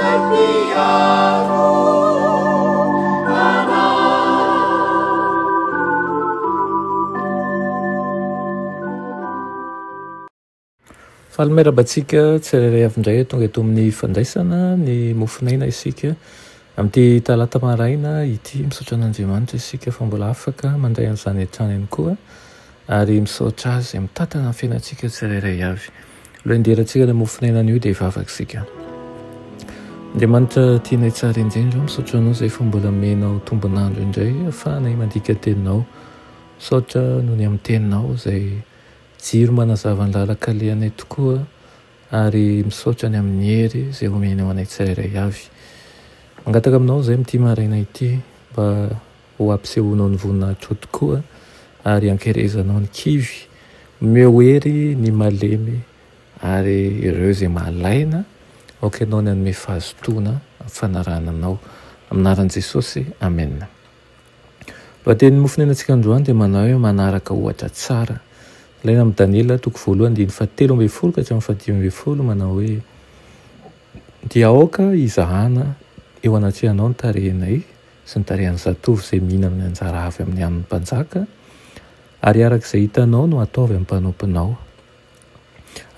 izay mpiaro anay. Faly miarahaba antsika tsirairay avy indray tonga eto amin'ny fandraisana ny mofon'aina isika amin'ity talata maraina ity. Misaotra an'Andriamanitra isika fa mbola afaka mandray an'izany hatrany ihany koa ary misaotra Azy izay mitantana ny fiainantsika tsirairay avy. Aloha hinderantsika ilay mofon'aina anio dia hivavaka isika. Andriamanitra tianay tsara indrindra, misaotra Anao izay fa mbola omenao tombon'andro indray ahafahanay mandika teninao. Misaotra noho ny amin'ny teninao izay Jiro manazava ny lalan-kalehanay tokoa ary misaotra ny amin'ny hery izay omenao anay tsirairay avy. Mangataka aminao izay amin'ity maraina ity mba ho ampisehoanao ny voninahitrao tokoa ary ankerezanao ny kivy. Omeo hery ny malemy ary ireo izay malaina, aoka ianao ny hanome fahazotoana amin'ny fanarahana anao. Amin'ny anaran'i Jesosy, Amena. Lohatenin'ny mofon'ainantsika androany dia manao hoe manaraka ohatra tsara. Ilaina amin'i Daniela toko voalohany andininy fahatelo ambin'ny folo ka hatramin'ny fahadimy ambin'ny folo manao hoe dia aoka hizahana eo anatrehanao ny tarehinay sy ny tarehan'ny zatovo izay mihinana ny anjara avy amin'ny hanin'ny mpanjaka ary araka izay hitanao no ataovy amin'ny mpanomponao.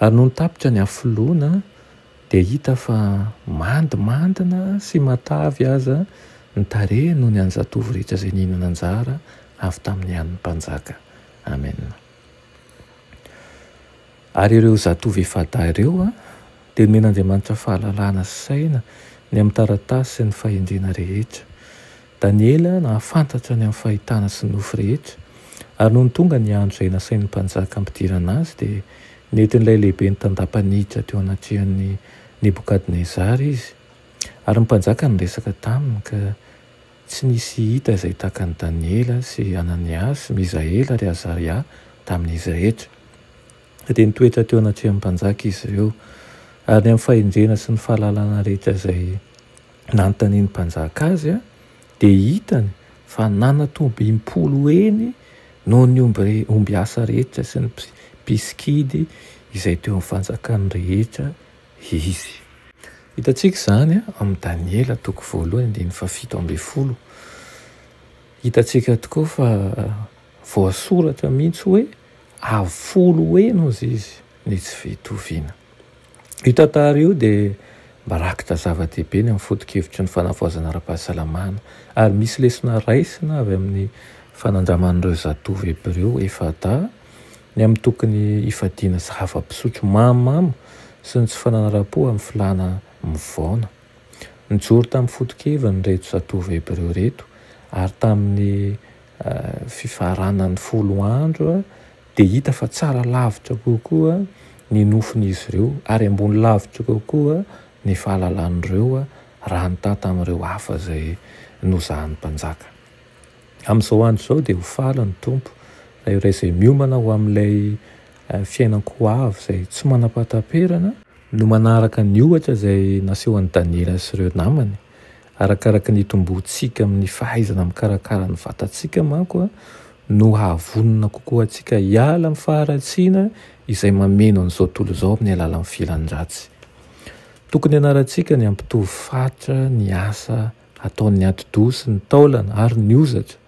Ary nony tapitra ny hafoloana dia hita fa mandimandina sy matavy aza ny tarehiny noho ny an'ny zatovo rehetra izay nihinana anjara avy tamin'ny hanin'ny mpanjaka. Amena. Ary ireo zatovo efa-dahy ireo dia nomen'Andriamanitra fahalalana sy saina ny amin'ny taratasy sy ny fahendrena rehetra. Daniela nahafantatra ny amin'ny fahitana sy ny nofy rehetra, ary nony tonga ny andro izay nasain'ny mpanjaka hampidirana azy, dia nentin'ilay lehiben'ny tandapa niditra teo anatrehan'i Nebokadnezara izy. Ary ny mpanjaka niresaka taminy, ka tsy nisy hita izay tahaka an'i Daniela sy Hanania sy Mizaela ary Azaria tamin'izy rehetra. Dia nitoetra teo anatrehan'ny mpanjaka izy ireo. Ary ny amin'ny fahendrena sy ny fahalalana rehetra izay nanontanian'ny mpanjaka azy, dia hitany fa nanatombo impolo heny noho ny omby ombiasa rehetra sy ny mpisikidy izay teo amin'ny fanjakany rehetra izy. Hitantsika izany amin'ny Daniela toko voalohany andininy fahafito ambin'ny folo. Hitantsika tokoa fa voasoratra mihitsy hoe avo folo heny hozy izy ny tsy fitoviana. Io tantara io dia mirakitra zava-dehibe ny amin'ny foto-kevitry ny fanavaozana ara-pahasalamana ary misy lesona raisina avy amin'ny fanandraman'ireo zatovo hebreo efa-dahy ny amin'ny tokony hifadiana zava-pisotro mamimamy sy ny tsy fananaram-po amin'ny filàna mivaona. Nijoro tamin'ny foto-keviny ireto zatovo hebreo ireto ary tamin'ny fifaranan'ny 10 andro dia hita fa tsara lavitra kokoa ny nofon'izy ireo ary ambony lavitra kokoa ny fahalalan'ireo raha nitaha tamin'ireo hafa izay nozahan'ny mpanjaka. Amin'izao andro izao dia ho faly ny Tompo raha ireo izay miomana ho amin'ilay fiainan-ko avy izay tsy manam-pahataperana no manaraka ny ohatra izay nasehon'i Daniela sy ireo namany. Arakaraka ny hitomboantsika amin'ny fahaizana mikarakara ny vatantsika manko no hahavonona kokoa antsika hiala amin'ny faharatsiana izay mameno an'izao tontolo izao amin'ny alalan'ny filan-dratsy. Tokony hianarantsika ny hampitovy fatra ny asa ataon'ny atidoha sy ny taolana ary ny hozatra.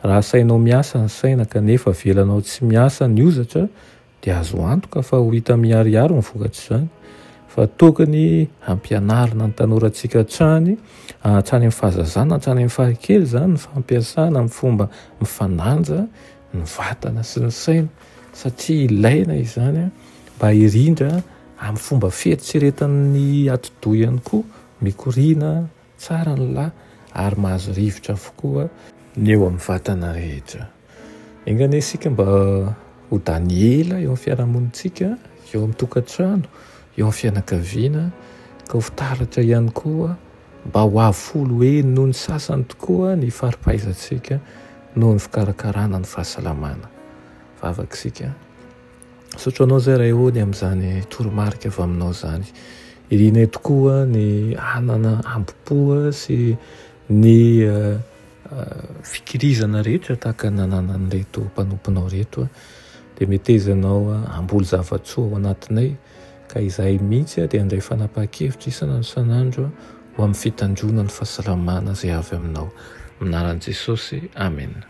Raha asainao miasa ny saina kanefa avelanao tsy miasa ny hozatra dia azo antoka fa ho hita miharihary ny vokatr'izany fa tokony hampianarina ny tanorantsika hatrany, hatrany amin'ny fahazazana, hatrany amin'ny fahakely izany ny fampiasana amin'ny fomba mifandanja ny vatana sy ny saina satria ilaina izany mba hirindra amin'ny fomba fieritreretan'ny atidoha ihany koa, mikoriana tsara ny lahy ary mahazo rivotra avokoa ny eo amin'ny vatana rehetra. Enga anie isika mba ho Daniela eo amin'ny fiarahamonintsika, eo amin'ny tokantrano, eo amin'ny fianakaviana, ka ho fitaratra ihany koa mba ho avo folo heny noho ny sasany tokoa ny fari-pahaizantsika noho ny fikarakarana ny fahasalamana. Vavaka isika. Misaotra anao izay Ray ô ny amin'izany toromarika avy aminao izany. Irinay tokoa ny hanana hambom-po sy ny fikirizana rehetra tahaka ny nananan'ireto mpanomponao ireto dia meteza ianao hamboly zava-tsoa ao anatinay. Ka izahay mihitsy dia handray fanapahan-kevitra isan'andro isan'andro ho amin'ny fitandroana ny fahasalamana izay avy aminao. Amin'ny anaran'i Jesosy, amena.